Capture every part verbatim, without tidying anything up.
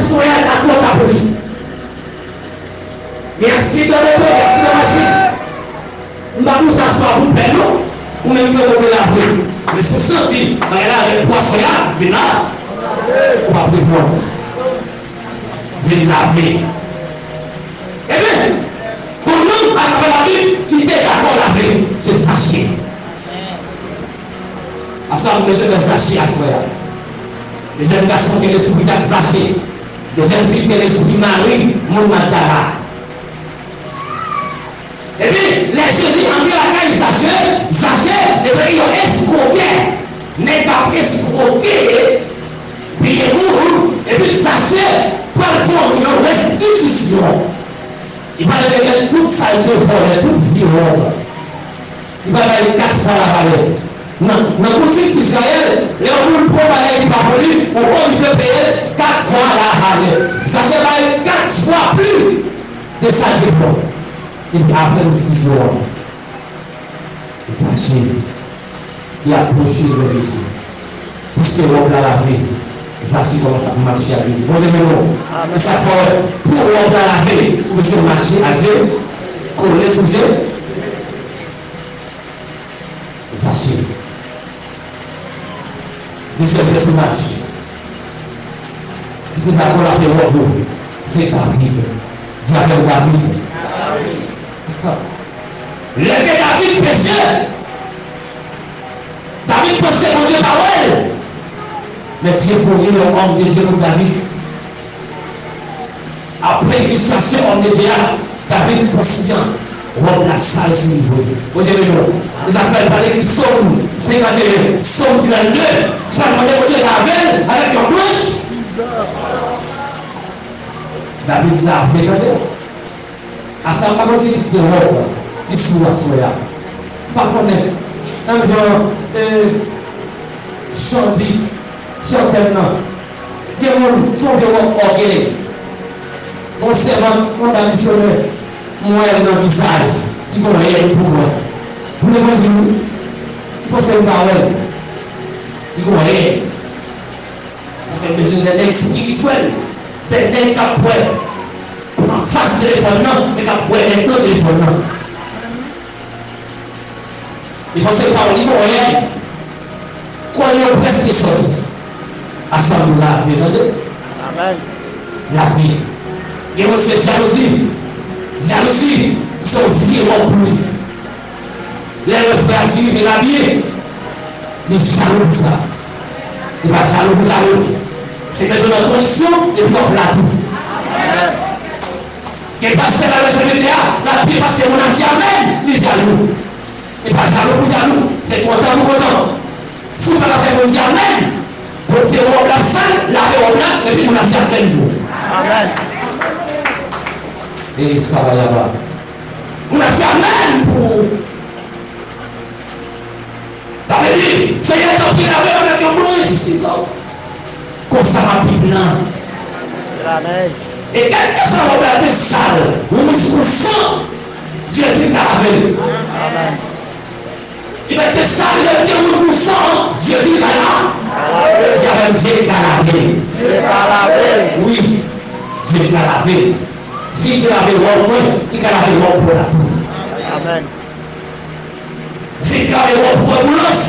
Soyal dakò ta pou li. Men aksidan moto, aksidan machin. M pa pou sa swa pou pè non. Ou menm ki move lave. Men si w santi bagay la avèk pwason ya, vin la. Ou pa prevwa. Vin lave. Ebyen, gon nonm atravè Labib ki te dakò lave, se Zache. Aswè a, nou bezwen wè Zache aswè a. De jèn gason gen lespri Zache. De jèn fi gen lespri Mari, moun Magdala. Epi, lè Jezi antre lakay Zache, Zache te vle yon eskwokè. Nèg k ap eskwokè byen moun, epi Zache pral fè yon restitisyon. Li pral remèt tout sa l te vòlè, tout vye wòb. Li pral bay kat fwa lavalè. Nan, nan koutim Izrayèl, lè yon moun pran bagay ki pa pou li, ou oblije peye kat fwa lavalè. Zache bay kat fwa plis de sa l te pran. Epi apre restitisyon an, Zache, li apwoche devan Jezi. Piske wòb la lave, Zache kòmanse ap mache ak Jezi. Bondye beni w. Amèn. E sa k fè w wè, pou wòb la lave, ou bezwen mache ak Jezi, kole sou Jezi. Zache. Dezyèm pèsonaj ki te dakò lave wòb yo, se David. Di avè m, David. Lè ke David peche, David panse Bondye pa wè l. Men Dye voye yon òm de Dye pou David. Apre li chache òm de Dye a, David konsyan wòb la sal sou li vre. Bondye beni w. Se sa k fè l pale ki Sòm senkanteyen, Sòm trannde, li pral mande Bondye lave l avèk yon branch. David lave, tande. Asa m pa konn ki tip de wòb ki sou w aswè a. M pa konnen. Menm jan, e, chan di, chantè m nan. Gen moun, se yon vye wòb ògèy. Yon sèvant, yon dam misyonè, m wè l nan vizaj, li gon rèd pou mwen. Pou levanjil, wi. Li panse m pa wè l. Li gon rèd. Sa fè m bezwen de nèg espirityèl, de nèg k ap wè anfas telefòn nan, men k ap wè anndan telefòn nan. Li panse l pa wè, li gon rèd. Kòlè w prèske sòti. Aswè a nou lave, tande? Amèn. Lave. Gen moun se jalouzi. Jalouzi se yon vye wòb pou li. Lè l wè frè a dirije l abiye, li jalou pou sa. Li pa jalou pou jalou. Se mete w nan kondisyon epi w ap la tou. Amèn. Gen pastè la lè se mete a, l ap byen pase moun ap di amèn, li jalou. Li pa jalou pou jalou, se kontan pou kontan. Si w pa ka fè moun di amèn, pote wòb la sal, lave wòb la, epi moun ap di amèn pou ou. Amèn. E sa va yaba. Moun ap di amèn pou ou. Sa vle di, Senyè, tanpri, lave m avèk yon branch izòp. Konsa m ap pi blan. Amèn. E kèlkeswa wòb la te sal, wouj pou san, Jezi ka lave l. Amèn. Li mèt te sal, li mèt te wouj pou san, Jezi ka la. Di avè m, Jezi ka lave. Jezi ka lave. Wi, Jezi ka lave. Si li te lave wòb mwen, li ka lave wòb ou la tou. Amèn. Si li te lave wòb frè Boulos,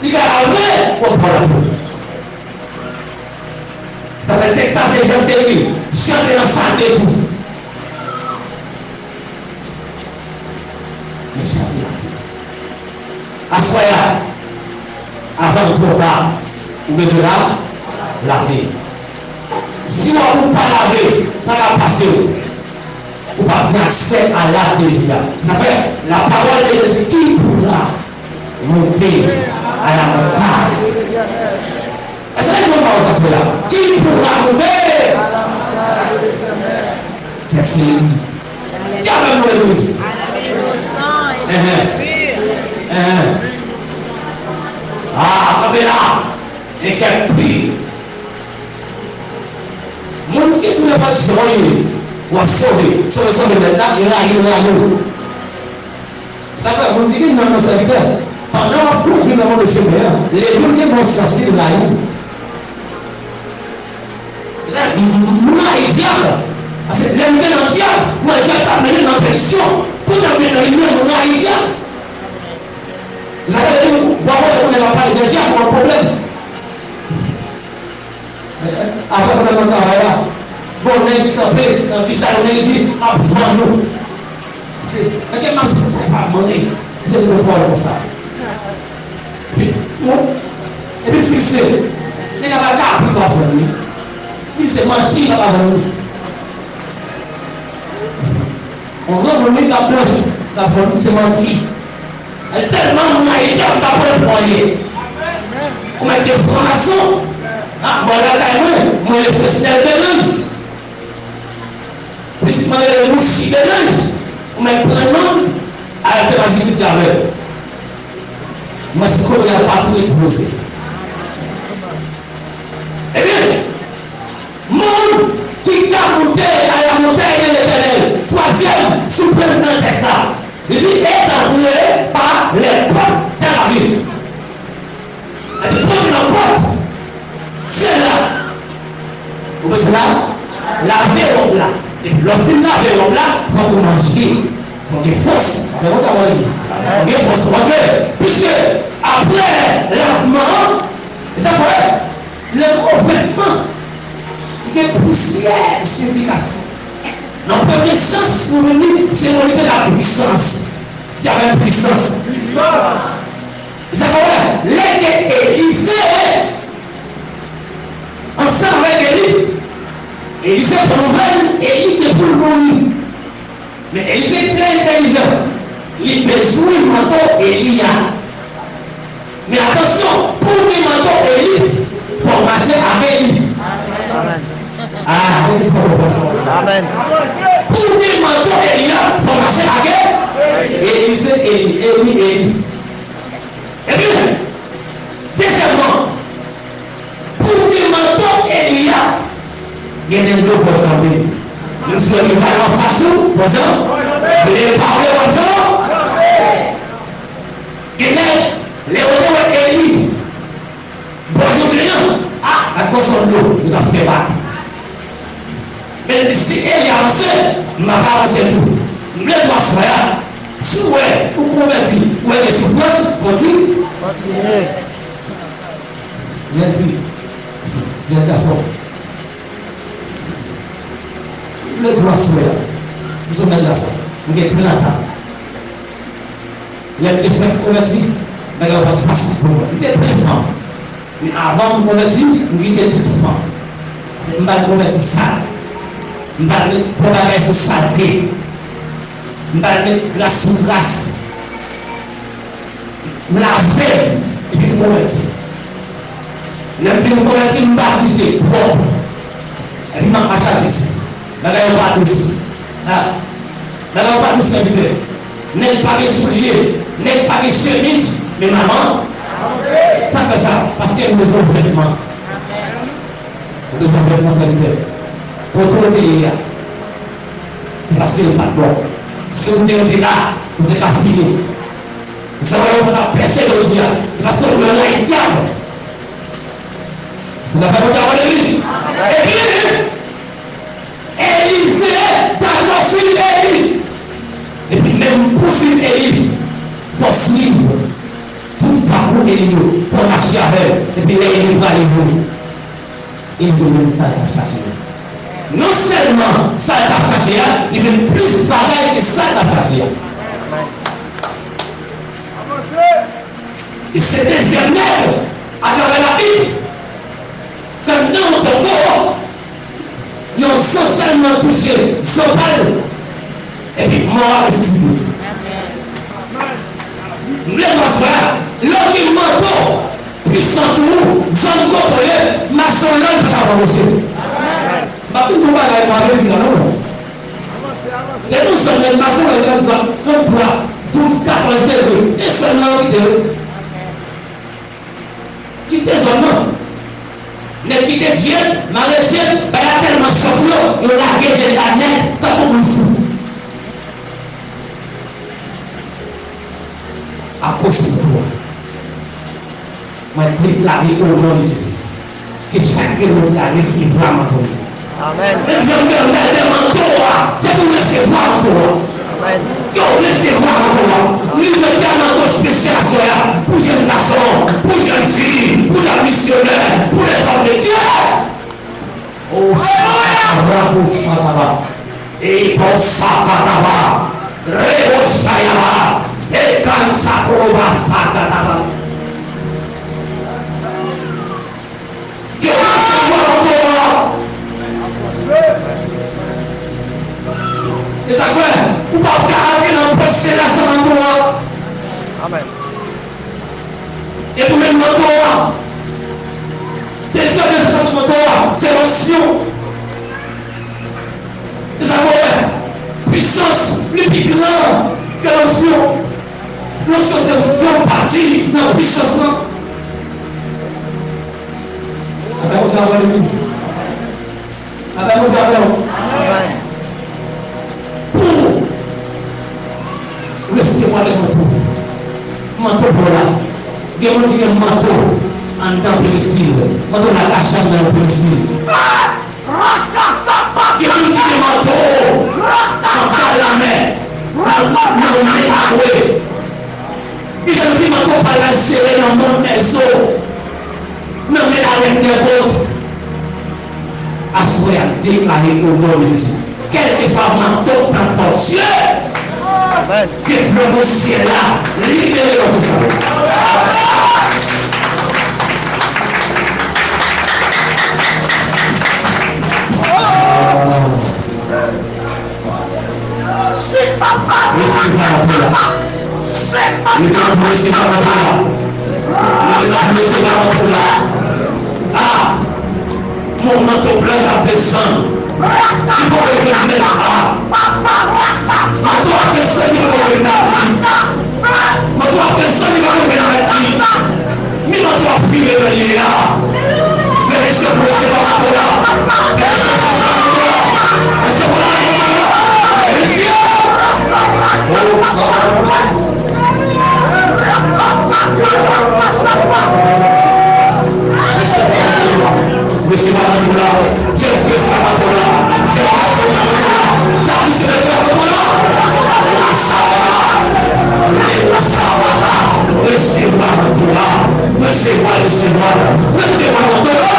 li ka lave wòb ou la tou. Sa fè tèks la se jan te ri, jan te nan salte tou. Men jan te lave. Aswè a, avan l twò ta, ou bezwen la, lave. Si w ap ou pa lave, sa k ap pase w? Ou p ap gen aksè a la de vi a. Sa fè, la parole de Dieu dit, qui pourra monter à la montagne? Èske nou konn pawòl sa sou la? Qui pourra monter? C'est celui. Di avè m non legliz. Enhen. Enhen. Ah, kanpe la. Enkèt pi. Moun ki di nenpòt jan w ye, w ap sove. Sove, sove nèt la, e rayi, rayi w. Sa fè moun ki gen nanm nan sèvitè, pandan w ap kondui nan move chemen an, lejou l gen bon sans li rayi w. E M, m, m, m rayi dyab. Paske lè m te nan dyab, mwen, dyab t ap mennen m nan pèdisyon. Kounye a m vin nan limyè, m rayi dyab. Sa vle di, w ap wè kounye a l ap pale de dyab, ou an pwoblèm. Apre pwoblèm nan travay la, bon, nèg kanpe nan vizaj yon nèg, di, "M ap vann ou." Se, nan kè m ap di, "Sa pa mwen." Se de pawòl konsa. Epi, bon, epi m fikse. Nèg la pa ka apre w ap vann li. Li se manti, l ap vann ou. On gran moun, li t ap blanch, l ap vann ou, se manti. Tèlman m rayi dyab, m pa pran l pou anyen. Ou mèt gen fòmasyon. Ah, mwen lakay mwen, mwen rele Fresnel Belange. Pitit mwen rele Mouchi Belange. Ou mèt pran non m, al fè majik avè l. Mwen se kounye a pa tou eksploze. Ebyen, moun ki ka moute à la montagne de l'Éternel, twazyèm sou pwen nan tèks la, li di, étant cloué par les portes de la ville. Sa se premye nan pòt syèl la. Ou bezwen la, lave wòb la. Epi lè w fin lave wòb la, fòk ou manje. Fòk gen fòs. Apre mwen ta mwen legliz. Fòk gen fòs pou antre. Piske apre lavman an, e sa fè lè mo vètman, li gen plizyè siyifikasyon. Nan premye sans, nou vin li senbolize la pwisans. Di avè m pwisans. Pwisans. Sa fè w wè, lè ke Elize ansanm avèk Eli, Elize pran nouvèl Eli gen pou l mouri. Men Elize trè entèlijan. Li bezwen manto Eli a. Men atansyon, pou w gen manto Eli, fò w mache avè Eli. Amèn. Ah, Eli se pa pwòp. Amèn. Pou w gen manto Eli a, fò w mache avè Eli. Eli se Eli, Eli, Eli. Ebyen, dezyèmman, pou w gen manto Eli a, gen de dlo fò w janbe. Menm si w wè rival anfas ou, fò w janbe. Vle pa vle, w ap janbe. Gen nèg, lè yo te wè Eli, bò Jouden an, a, ak bò sòt dlo, yo t ap fè bak. Men si Eli avanse, m ap avanse tou. M vle di w aswè a, si w wè ou konvèti, ou wè gen soufrans, konti-, kontinye. Jèn fi, jèn gason. M vle di w aswè a, m se yon jèn gason, m gen trant an. Lè m te fèk konvèti, bagay yo pa t fasil pou mwen. M te plen fanm. Men avan m konvèti, m kite tout fanm. Paske m pa t konvèti sal. M pa t met bon bagay sou salte. M pa t met kras sou kras. M lave m, epi m konvèti. Lè m fin konvèti, m batize pwòp. Epi m ap mache avèk sa. Bagay yo pa dous. Ah. Bagay yo pa dous, sèvitè. Nèg pa gen soulye, nèg pa gen chemiz, men manman. Sa k fè sa? Paske m bezwen vètman. Ou bezwen vètman, sèvitè. Kote w te ye a, se paske l pa t bon. Si w te rete la, ou te ka fini. Ou sa wè yo pa t ap pèse jodi a, se paske w te rayi dyab. Ou ta fè Bondye abandone li. Epi, Elize dakò swiv Eli. Epi menm pou swiv Eli, fò w swiv tout pakou Eli yo, fò w mache avè l. Epi lè Eli prale vre, Elize jwenn sa l t ap chache a. Non sèlman sa l t ap chache a, li vin plis bagay ke sa l t ap chache a. E se dezyèm nèg, atravè Labib, k anndan yon tonbo, yon zo sèlman touche zo pa l, epi mò a resisite. M vle di w aswè a, lè w gen manto pwisans ou, zòn kote w ye, mache yon lòt pa ka pran manje. M ap di w yon bagay, m pa vle di la non. Te nou sèl nèg mache wè trant twa, trant twa, douz, katòz degre. E sèl nan yo kite yo. Kite zòn nan. Nèg kite djèl, mare djèl, bagay la tèlman chòk yo, yo lage djèl la nèt, tankou moun fou. Akoz de twa. Mwen deklare o non de Jezi, ke chak grenn moun la resevwa manto li. Amèn. Menm jan ke m mete manto a, se pou resevwa manto a. Amèn. Yo, resevwa manto a. Li mete manto espesyal aswè a pou jèn gason, pou jèn fi, pou lòt misyonè, pou lèzòm de Dye. O sakataba, o sakataba, e bon sakataba, rebo sayaba, e kan sakroba sakataba. Ke w resevwa manto a. E sa k fè, ou p ap ka antre nan pòt syèl la san manto a. Amèn. E pou menm manto a, dezyèm espòs manto a, se lansyon. E sa k fè, pwisans li pi gran ke lansyon. Lansyon se yon pati nan pwisans lan. Apa Bondye avè w legliz? Apa Bondye avè w? Pou resevwa de manto. Manto pa w la. Gen moun ki gen manto anndan peristil. Manto la kache anndan yon peristil. Gen moun ki gen manto anba lanmè. Nan, nan men abwe. Li santi manto pa l la sere nan mòn dèzo, nan men la rèn dè gòt. Aswè a deklare o non de Jezi. Kèlkeswa manto k nan tòtye, ke flanbo syèl la libere yo pou sa. Resevwa manto la. Resevwa manto la. Resevwa manto la. Ah! Moman manto blan k ap desann. Li poko vin mèt. Ah! Manto ap desann, li poko vin mèt. Manto ap desann, li poko vin mèt. Ni manto ap vire nan lye a. Fè mesye pou resevwa manto la. Fè mesye pou resevwa manto la. Mesye pou resevwa manto la. Mesye! Oh, sa va. Mesye pou resevwa manto la. Mesye pou resevwa manto la. Jèn fi resevwa manto la. Jèn gason resevwa manto la. Dam, misye resevwa manto la. Resevwa manto la. Resevwa, resevwa. Resevwa manto la.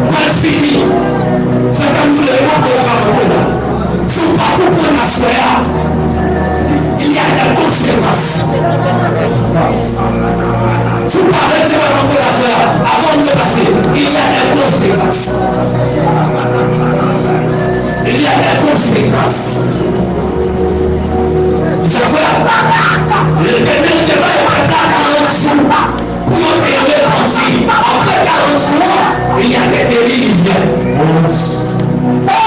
Mwen fini. Sa fè m di w, lè m ap pale avè w la, si w pa konprann aswè a, il y a des conséquences. Si w pa rete avè m la aswè a, avan m depase, il y a des conséquences. Il y a des conséquences. Sa fè, Letènèl te bay pèp la karant jou. Pou yo te repanti. Apre karant jou an, il y a des délivres. Oh!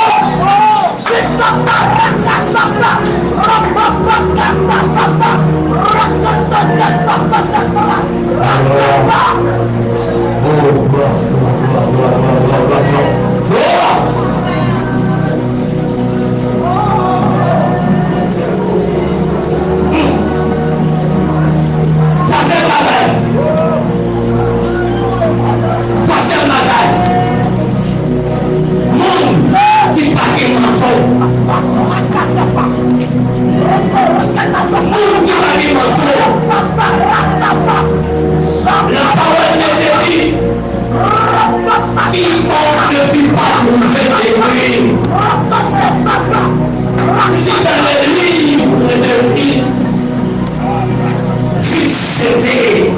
Twazyèm bagay. Twazyèm bagay. Moun ki pa gen manto. Moun ki pa gen manto. Lapawòl de Dye di, quiconque ne vit pas trouver de lui. Li di dans les livres de vie, vie jetée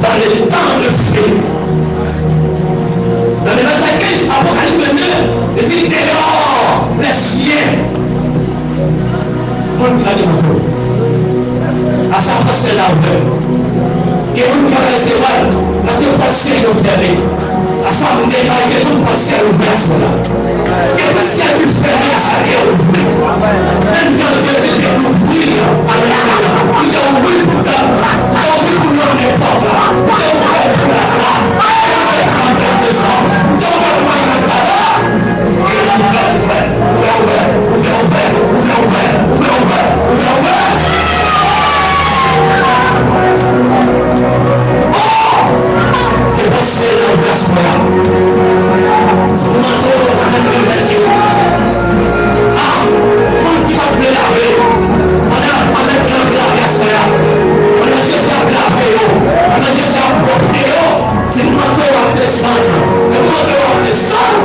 dans le temps de feu. Dans le verset quinze, Apocalypse vingt-deux, il dit, dehors, les chiens. Moun ki pa gen manto. Aswè a, pòt syèl la ouvè. Gen moun ki pa ka resevwa l, paske pòt syèl yo fèmen. Aswè a, m deklare ke tout pòt syèl ouvè aswè a. Ke Syèl ki fèmen a sa te ouvri. Menm jan Jezi te louvri l, li te ouvri l pou dam nan, li te ouvri l pou nonm epòk la, li te ouvri l pou Laza, li te ouvri l pou Mayi Magdala. Ouvè, ouvè, ouvè, ouvè, ouvè. Oh! Te panse nan vwè aswè a. Sou manto w, ann leve men w. Ah, moun ki pa t vle lave, ann, ann leve men w, lave aswè a. Pandan Jezi ap lave yo, pandan Jezi ap pwòpte yo, se manto w ap desann, se manto w ap desann.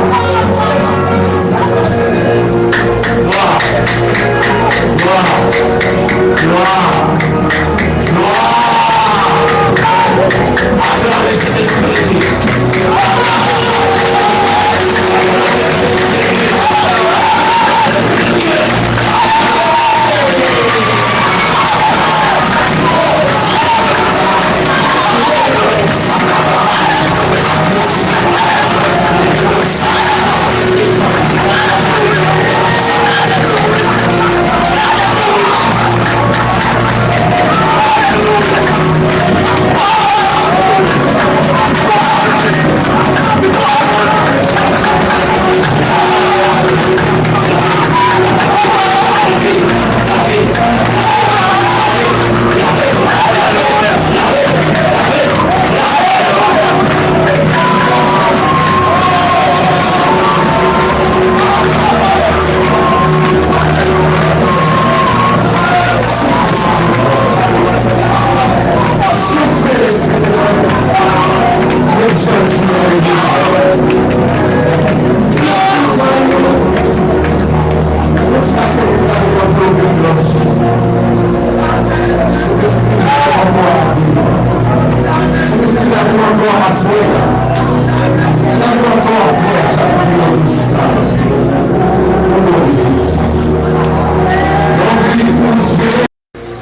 Glwa, glwa, glwa. Glwa! Aklame Sentespri de Dye.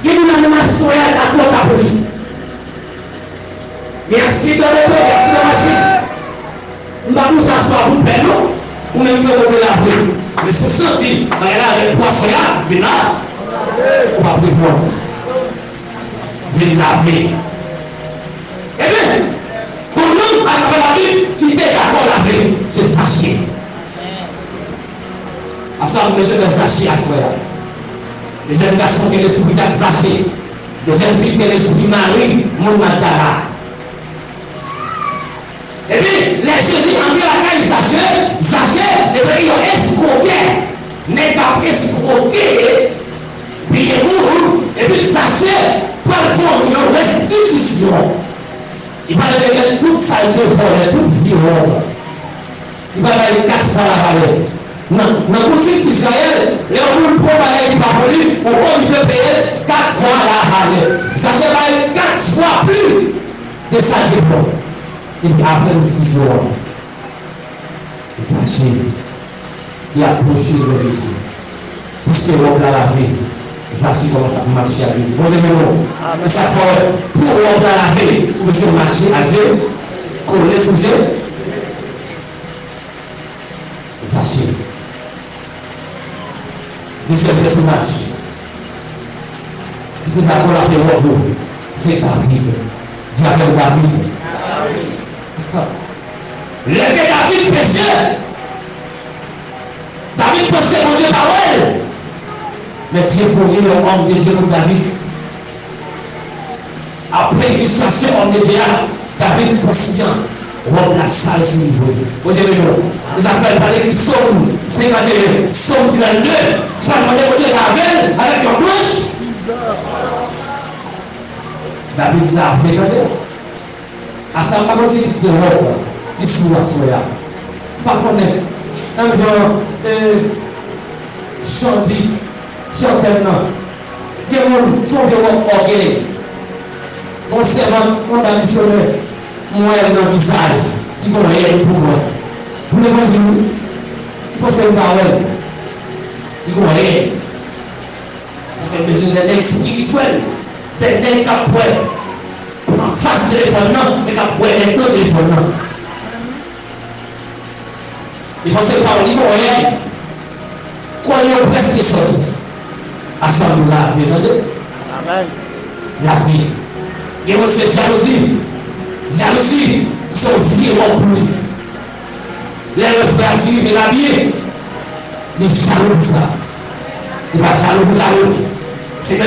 Gen moun nan mache sou yal ak lòt apre li. Men aksidan moto, aksidan machin. M pa pou sa swa pou pè non. Ou menm ki ouvè lave. Men si w santi bagay la rèd pou aswè a, vin la. Ou pa prevwa. Vin lave. Ebyen, gon nonm atravè Labib ki te dakò lave, se Zache. Aswè a, nou bezwen wè Zache aswè a. De jèn gason gen lespri Zache. De jèn fi gen lespri Mari, moun Magdala. Epi, lè Jezi antre lakay Zache, Zache te yon eskwokè. Nèg k ap eskwokè byen moun. Epi Zache pral fè yon restitisyon. Li pral remèt tout sa l te vòlè, tout vye wòb. Li pral bay kat fwa lavalè. Nan, nan koutim Izrayèl, lè yon moun pran bagay ki pa pou li, ou oblije peye kat fwa lavalè. Zache bay kat fwa plis de sa l te pran. Epi apre restitisyon an, Zache, li apwoche devan Jezi. Piske wòb la lave, Zache kòmanse ap mache ak Jezi. Bondye beni w. E sa k fè w wè, pou wòb la lave, ou bezwen mache ak Jezi, kole sou Jezi. Zache. Dezyèm pèsonaj ki te dakò lave wòb yo, se David. Di avè m, David. Lè ke David peche, David panse Bondye pa wè l. Men Dye voye yon òm de Dye kot David. Apre li chache òm de Dye a, David konsyan wòb la sal sou li vre. Bondye beni w. Se sa k fè l pral ekri Sòm senkanteyen, Sòm trannde, li pral mande Bondye lave l avèk yon blanch. David lave, tande. Asa m pa konn ki tip de wòb ki sou w aswè a. M pa konnen. Menm jan, e, Chan di, Chantèm nan. Gen moun, se yon vye wòb ògèy. Gon sèvant, yon dam misyonè, m wè l nan vizaj, li gon rèd pou mwen. Pou levanjil, wi. Li panse m pa wè l. Li gon rèd. Sa fè m bezwen de nèg espirityèl, de nèg k ap wè anfas telefòn nan, men k ap wè dèyè do telefòn nan. Li panse pa w li voye. Konnen w prèske sòti. Aswè nou lave, tande? Lave. Gen moun se jalouzi. Jalouzi se yon vye wòb pou li. Lè lòt frè ap dirije l abiye, li jalou pou sa. Li pa jalou pou jalou. Se